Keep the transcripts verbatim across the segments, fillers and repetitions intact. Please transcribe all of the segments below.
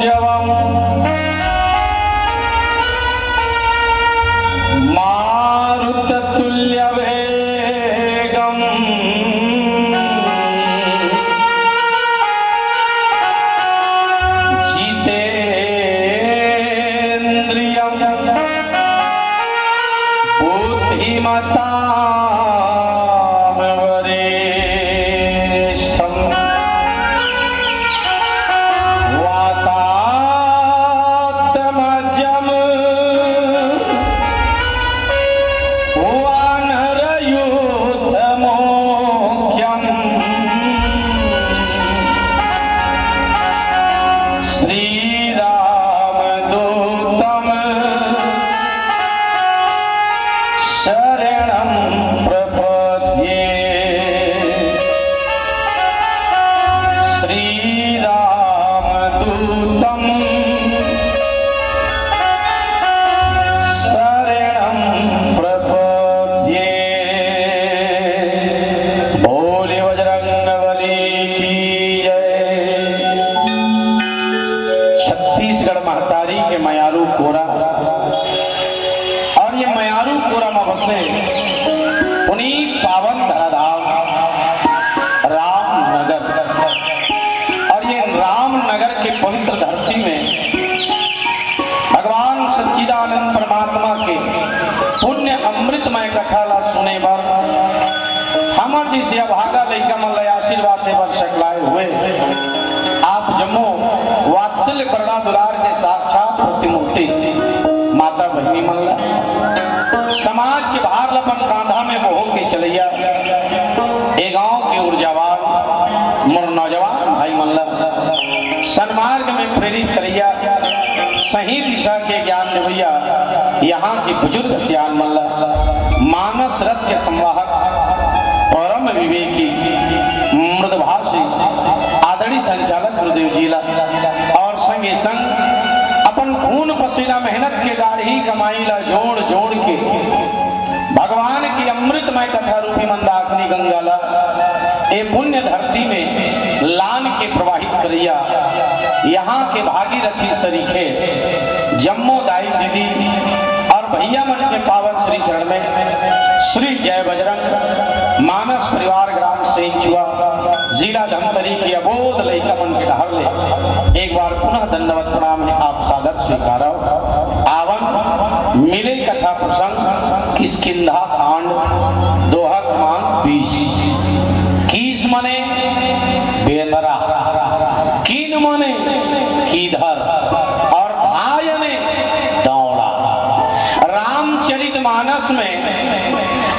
जवं मारुततुल्यवेगं जितेन्द्रियं बुद्धिमतां वरिष्ठम्। वातात्मजं वानरयूथमुख्यम्। श्रीरामदूतं शरणं प्रपद्ये। श्रीरामदूतं शरणं प्रपद्ये। बोले बजरंग बली की जय। छत्तीसगढ़ महतारी के मयारू कोरा और ये मयारू कोरा में बसे पुनीत पावन धराधाम रामनगर। और ये रामनगर के पवित्र धरती में भगवान सच्चिदानंद परमात्मा के पुण्य अमृतमय कथा ला सुने बर हमर जइसे अभागा लइका मन ला आशीर्वाद दे बर सकलाए हुए आप जम्मो वात्सल्य करुणा दुलार के साक्षात प्रतिमूर्ति माता बहिनी मन ला, समाज के भार ला अपन कांधा में मोह के चलैया ए गांव के ऊर्जावान मोर नौजवान भाई मन ला सन्मार्ग में प्रेरित करैया, सही दिशा के ज्ञान देवैया यहाँ के बुजुर्ग सियान मन ला, मानस रथ के संवाहक परम विवेकी मृदभाषी आदरणीय संचालक गुरुदेव जी ला और संगे संग अपन खून पसीना मेहनत के गाढ़ी कमाई ला जोड़ जोड़ के भगवान की अमृतमय कथा रूपी मंदाकिनी गंगा ला ए पुण्य धरती में लान के प्रवाहित करैया यहाँ के भागीरथी सरीखे जम्मो दाई दीदी और भैया मन के पावन श्री चरण में श्री जय बजरंग मानस परिवार ग्राम सेंचुआ जिला धमतरी के अबोध लइका मन के डहर ले एक बार पुनः दंडवत प्रणाम हे आप सादर स्वीकारव। आवन मिले कथा प्रसंग किष्किंधा कांड दोहा क्रमांक बीस। कीस मने बेंदरा, किन मने किधर और धाय ने दौड़ा। रामचरित मानस में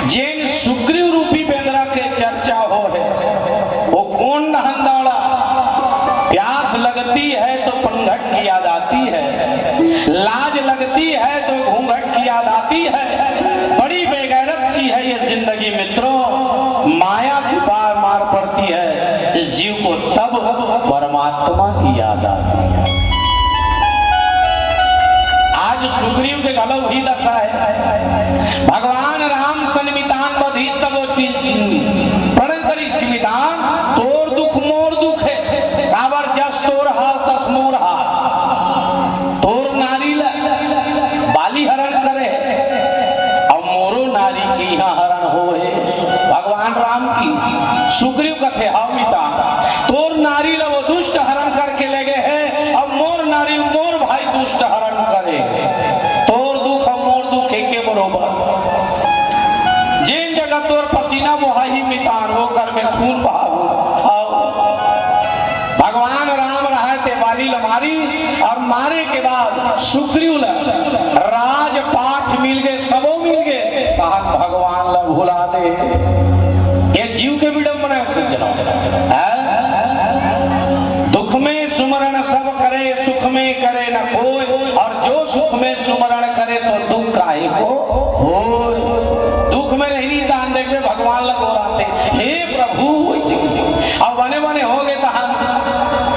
जेन सुग्रीव रूपी बेंदरा के चर्चा हो हे, वो कोन डहन दौड़ा? प्यास लगती है तो पनघट की याद आती है, लाज लगती है तो घूंघट की याद आती है। बड़ी बेगैरत सी है ये जिंदगी मित्रों, माया की पार मार पड़ती है, इस जीव को तब परमात्मा की याद आती है। आज सुग्रीव के घलो वही दशा है। भगवान राम सन्मितान बधीस तब वो ती-, प्रण करिस कि मितान तोर दुख मोर दुख हे, काबर जस तोर हाल तस मोर हाल। तोर नारी ल बाली हरण करे हे, अउ मोरो नारी के इहाँ हरण होहे। भगवान राम की सुग्रीव कथे, हव मितान, तोर नारी ल वो दुष्ट हरण करके ले गे हे, अउ मोर नारी मोर भाई दुष्ट हरण करे। तोर दुख अउ मोर दुख एके बरोबर। जेन जगह तोर पसीना बोहाही मितान, वो कर में खून बहावो। हव। भगवान राम रहय ते बाली ल मारिस, अउ मारे के बाद सुग्रीव ल राजपाट मिल गे, सबो मिल गे, तहन भगवान ल भुला दे। ये जीव के विडंबना हे सज्जनों। हैं? दुख में सुमरण सब करे, सुख में करे न कोय, और जो सुख में सुमरण करे तो दुख काहे को होय। दुख में रहिनी तान देखबे भगवान ल गोहराथे, हे प्रभु, वइसे, वइसे। अब बने बने होगे तहन।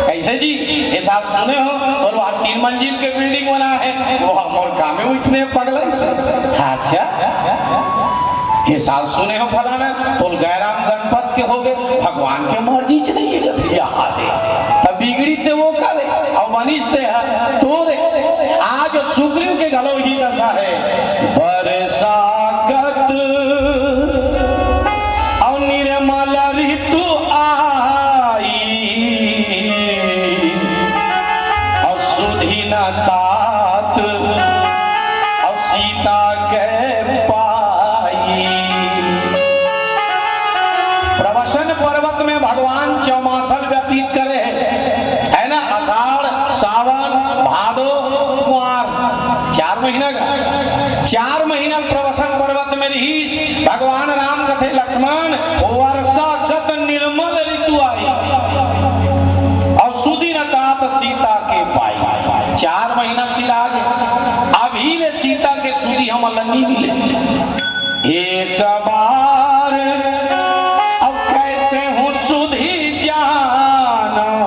कइसे जी? ये साहब सुने हो, बोलो, आज तीन मंजिल के बिल्डिंग बना हे, वो मोर काम में वइसने पगला। अच्छा, ये साल सुने हो फलाना, तोर गैराम गणपत के होगे, भगवान के मर्जी च नइ हे, भैया, आ दे। तब भी पीड़ित ते वो करे, अउ मनीष ते ह तोरे। आज सुग्रीव के घलो ही दशा हे। बरसागत अउ निर्मल ऋतु आई, अउ सुधि न तात अउ सीता के पाई। प्रवसन पर्वत में भगवान चौमासल व्यतीत करे, है ना? आषाढ़, सावन, भादो, कुआर, चार महीना का, चार महीना प्रवसन पर्वत में रहिस। भगवान राम कथे, लक्ष्मण, वर्षागत निर्मल ऋतु आई, अउ सुधि न तात सीता के पाई। चार महीना सिरागे, अभी ले सीता के सुधि हमन ला नी मिले। एक बार अब कैसे हूँ सुधि जानो,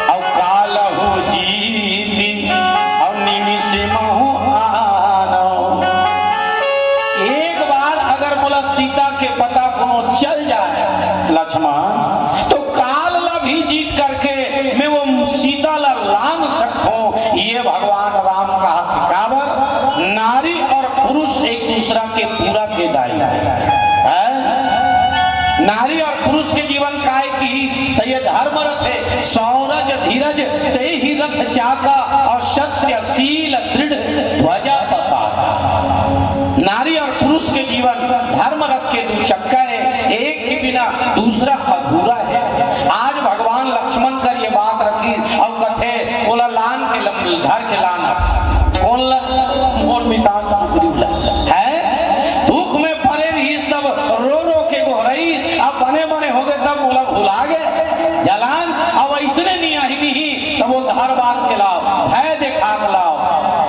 अब कालहु जीति अब निमिष महु आनो। एक बार अगर मोला सीता के पता कोनो चल जाए लक्ष्मण, तो काल ला भी जीत करके मैं वो सीता ला लान सकूं। ये भगवान राम कहा। काबर? नारी और पुरुष एक दूसरा के पूरा के दाई है। नारी और पुरुष के जीवन काय की, तो ये धर्म रथ है। सौरज धीरज ते ही रथ चाका, और सत्य शील दृढ़ ध्वजा पताका। नारी और पुरुष के जीवन धर्म रथ के दू चक्का है, एक के बिना दूसरा अधूरा है। आज भगवान लक्ष्मण कर ये बात रखी, अब कथे, बोला, लान के लम-, धर के लान, कौन ला? मोर मितान सुग्रीव ला। है, दुख में परे रहिस तब रो रो के गोहराइस, अब बने बने हो गए तब बोला, भुला गए जलान। अब ऐसने नहीं आही नहीं, तब वो धार बांध के लाओ, है देखा के लाओ।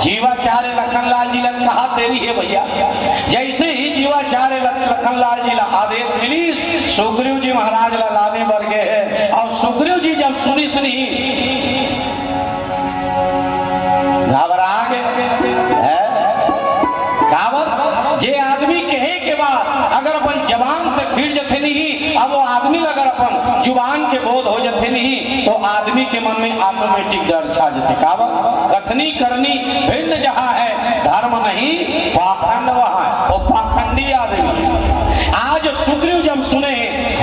जीवाचार्य लखनलाल जी लग कहा तेरी है भैया। जैसे ही जीवाचार्य लख-, लखनलाल जी ला आदेश मिली, सुग्रीव जी महाराज ला लाने बर गए हैं। और सुग्रीव जी जब सुनी सुनी घबरा गए हैं। काबर? जे आदमी कहे के बाद अगर अपन जबान से फिर जथे नहीं, अब वो आदमी ला अगर अपन जुबान के बोध हो जथे नहीं, तो आदमी के मन में automatic डर छा जथे। काबर? कथनी करनी भिन्न जहाँ है, धर्म नहीं पाखंड वहाँ है। वो पाखंडी आदमी। आज सुग्रीव जब सुने,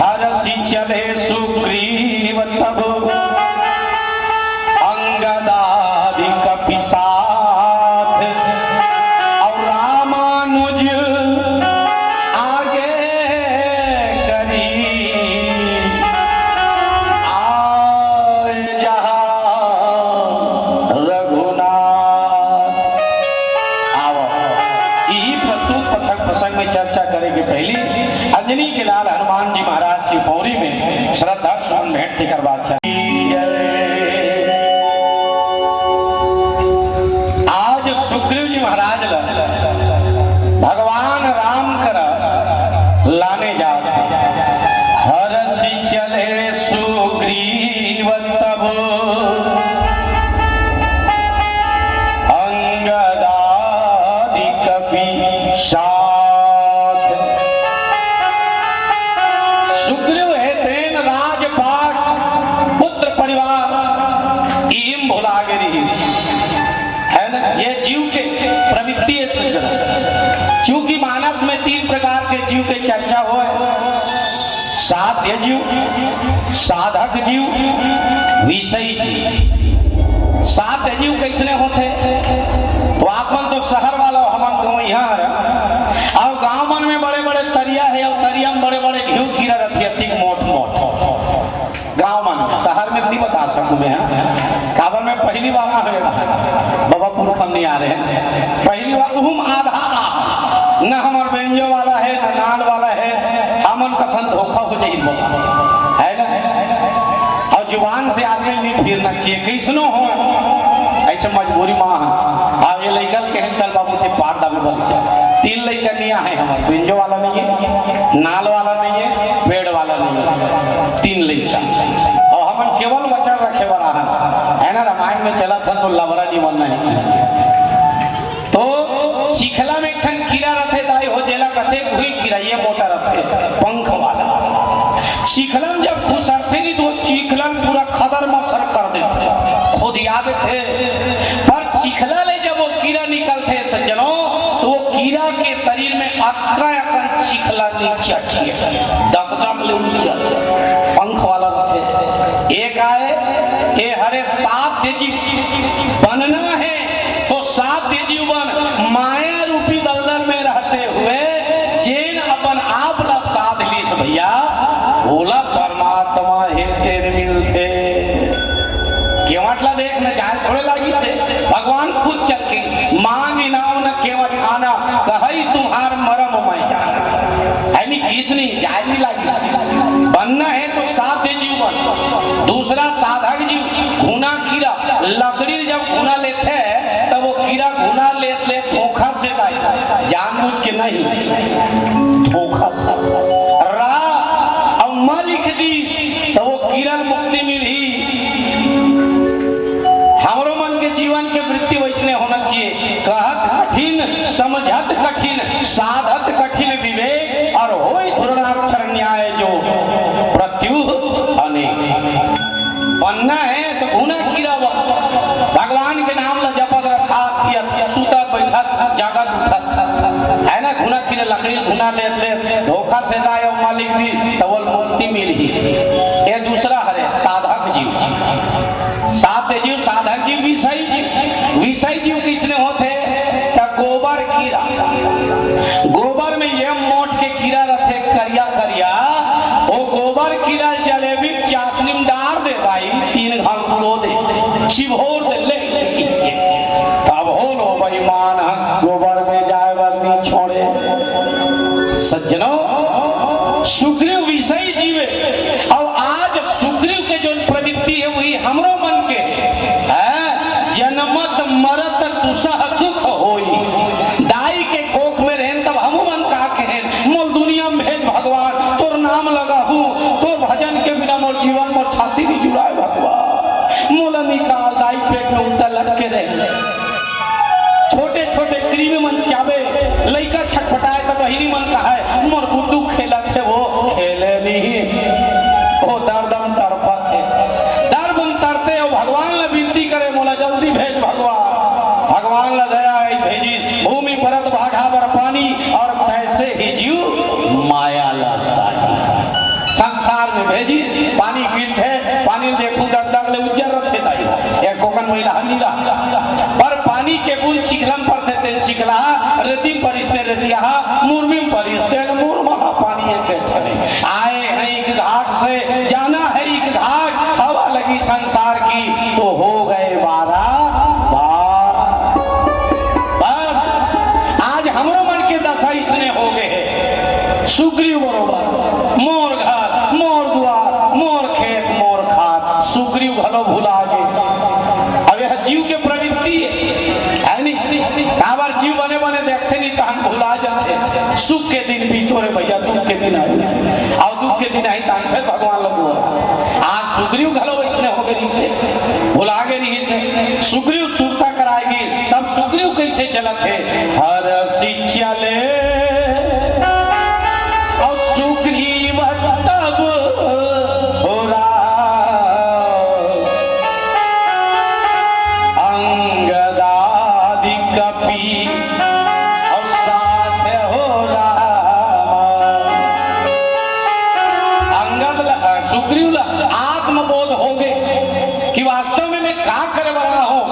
हरषि चले सुग्रीव तब अंगदादि कपि साथ, और रामानुज आगे करी आए जहाँ रघुनाथ। आव, यही प्रस्तुत पथक प्रसंग में चर्चा करे के पहली अंजनी के लाल हनुमान जी महाराज की पौड़ी में श्रद्धा सुमन भेंट थी करवा। आज सुग्रीव जी महाराज ला भगवान राम करा लाने जात हे। हरषि चले सुग्रीव तब अंगदादि कपि साथ। सुग्रीव हे तेन राजपाट पुत्र परिवार ईम भुला गे रहिस। है ना? ये जीव के प्रवृत्ति है सज्जन। चूंकि मानस में तीन प्रकार के जीव के चर्चा होय, साध्य जीव, साधक जीव, विषयी जीव। साध्य जीव कैसने होथे? तो आप मन तो शहर वाला हो, हमन तो यहाँ हर। और गांव मन में बड़े बड़े तरिया है, और तरिया में बड़े बड़े घिव खीरा रथे, अतिक मोट मोट। गांव मन में, शहर में नहीं बता सकूं मैं, हाँ। काबर मैं पहली बार आ रहे, बाबा पुरख हम नहीं आ रहे हैं, पहली बार। उहुम आधा आ, न हमर बेंजो वाला है, न नाल वाला है, हमन कथन धोखा हो जाई बोला, है ना? और जुबान से आदमी नहीं फिरना चाहिए, कैसनो हो, ऐसे मजबूरी माँ है। अब ये लइका के हैं, "चल बाबू, ते पार दाबे बल से।" तीन लइका नहीं आहे हमर, बेंजो वाला नहीं है, नाल वाला नहीं है, पेड़ वाला नहीं है, तीन लइका। और हमन केवल वचन रखे वाला है, है ना? रामायण में चला था तो लबरा नहीं बनना है। तो चिखला में एक ठन कीरा रथे दाई हो, जेला कथे उही कीरा, ये मोटा रथे, पंख वाला। चिखलन जब खुसरथे नहीं तो वो चिखलन पूरा खदर मसर कर देथे, खोदिया देथे। पर चिखला ले जब वो कीरा निकलथे सज्जनों, तो वो कीरा के शरीर में अक्का अकन चिखला नहीं चढ़िए, दगदग ले उज्जर पंख वाला रथे। एक आए, ए हरे साध्य जीव बनना है, तो साध्य जीवन माया रूपी दलदल में रहते हुए जेन अपन आप ला साध लीस भैया, ओला परमात्मा हे तेन मिलथे। केवट ला देख न जाए थोड़े लागी से, भगवान खुद चल के मांग इनाम न केवट आना, कहई तुम्हार मरम मैं जाना। ऐनी किस नहीं जाए नहीं लागी से। बनना है तो साध्य जीवन, दूसरा साधक जीव, घुना कीरा, लकड़ी जब घुना लेथे, तब वो कीरा घुना लेत लेत धोखा से दाई, जानबूझ के नहीं, धोखा से। रा अउ म लिख दी, तब वो कीरा ल मुक्ति मिलही। हमरो मन के जीवन के वृत्ति वैसने होना चाहिए। कहत कठिन, समझत कठिन, साधत कठिन विवेक, और होई धुरणाक्षर न्याय जो प्रत्युह अनेक। बनना है तो घुना कीरा हुआ। भगवान के नाम ला जपत रखा, पियत, सुतत, बैठत, जागत, उठत। है ना, घुना कीरा लकड़ी घुना लेत लेत धोखा से लाए अउ मालिक दी, तब वो मुक्ति मिलही। ये दूसरा हरे, साधक जीव। साध्य जीव, साधक जीव, विषय जीव। विषय जीव किसने होथे? त गोबर कीरा। गोबर में ये मोट के कीरा रथे, करिया करिया। वो गोबर कीरा जलेबी चाशनी में डार दे भाई, तीन घाल कुलो दे, चिभोर दे, ले इसे पी के। तब हो लो बेईमान, हम गोबर में जाए बर नहीं छोड़े। सज्जनों, सुग्रीव विषय जीवे, और आज सुग्रीव के जो प्रवृत्ति है, वही हमरो मन के है। जनमत मरत दुसह दुख होई। दाई के कोख में रहेन, तब हमू मन का कहेन, "मोल दुनिया में भेज भगवान, तोर नाम लगाहू, तोर भजन के बिना मोर जीवन, मोर छाती नहीं जुड़ाए भगवान, मोला निकाल, दाई पेट में उल्टा लटके रहे।" छोटे छोटे कृमि मन चाबे, लइका छटपटाए त बहिनी मन कहाए, "मोर गुड्डू खेलत हे, वो खेले नहीं, वो दर्द म तड़पत हे।" दर्द म तड़पे, वो भगवान ला विनती करे, "मोला जल्दी भेज भगवान।" भगवान ला दया आई, भेजी। भूमि परत भाठा बर पानी, और तैसे ही जीव माया ला तानी। संसार में भेजी, पानी गिरथे, पानी देखू दगदग ले उज्जर रथे दाई हो। एक कोकन महिला हनी रहा। पर पानी के बूंद चिखलम परथे तेन चिखला, रेतिम परिस्ते रेतिया, मुरमिम परिस्ते न मुरमा, पानी एक ठने। आए हैं एक घाट से, जाना है एक घाट, हवा लगी संसार की, तो हो गए बारह बार। बस, आज हमरो मन के दशा इसने हो गए है। सुग्रीव बरोबर, मोर घर, मोर दुआर, मोर खेत, मोर खार, सुग्रीव घलो भुला गे। अब यह जीव के प्रवृत्ति है, है नहीं? काबर जीव बने बने देखते नहीं, तहन भुला जाते। सुख के दिन बीतो रे भैया, दुख के दिन आए। और दुख के दिन आई, तहन फिर भगवान लोग बोला। आज सुग्रीव घलो वैसने हो गए से, भुला गए नहीं से। सुग्रीव सुरता कराएगी, तब सुग्रीव कैसे चलत है? हर सिंचले और सुग्रीव तब हो राम। अंगदादि कपि और साथ हो राम। अंगद ल-, अ, सुग्रीव ल आत्मबोध हो गए कि वास्तव में मैं का करे वाला हूँ,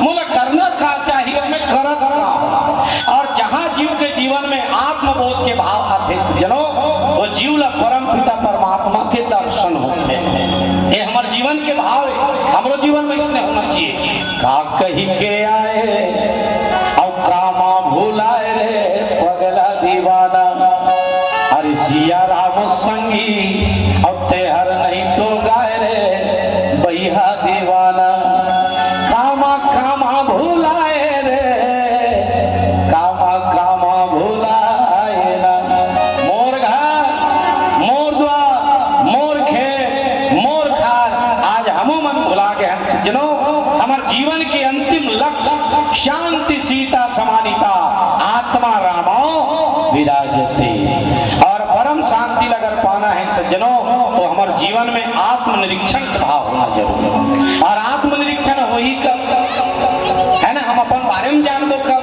मोला करना का चाहिए, मैं करत का हूँ। और जहाँ जीव के जीवन में आत्मबोध के भाव आथे सज्जनों, तो जीव ला परम पिता परमात्मा के दर्शन होथे। ये हमर जीवन के भाव है, हमरो जीवन में इसने होना चाहिए। का कही के आए, अब कामा भुलाए रे पगला दीवाना। अरे सिया राम संगी, अब तेहर नहीं तो गाए रे बैहा दीवाना। कामा कामा भुलाए रे, कामा कामा भुलाए ना। मोर घर, मोर द्वार, मोर खेत, मोर खार, आज हमू मन भुला गए हैं सज्जनों। हमर जीवन के अंतिम लक्ष्य शांति सीता समानिता, आत्मा रामाओ विराजते। और परम शांति ल अगर पाना है सज्जनों, तो हमर जीवन में आत्मनिरीक्षण के भाव होना जरूरी है। और आत्मनिरीक्षण होही कब, है ना, हम अपन बारे में जानबो कब,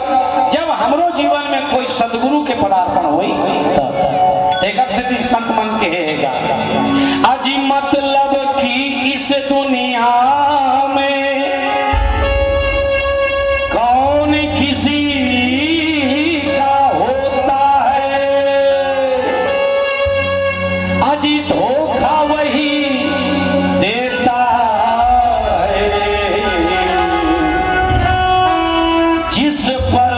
जब हमरो जीवन में कोई सदगुरु के पदार्पण होही तब। एकर सेती संत मन के हे गा, अजी मतलब कि इस दुनिया में कौन किसी का होता है, अजी धोखा वही देता है, जिस पर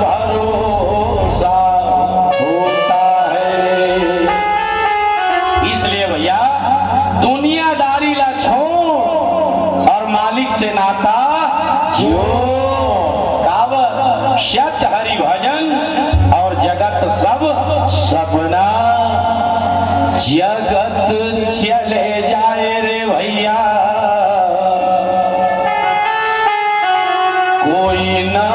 भरोसा होता है। इसलिए भैया, दुनियादारी ला छोड़ और मालिक से नाता जोड़। काबर? सत हरि भजन और जगत सब सपना। जगत चले जाए रे भैया, कोई ना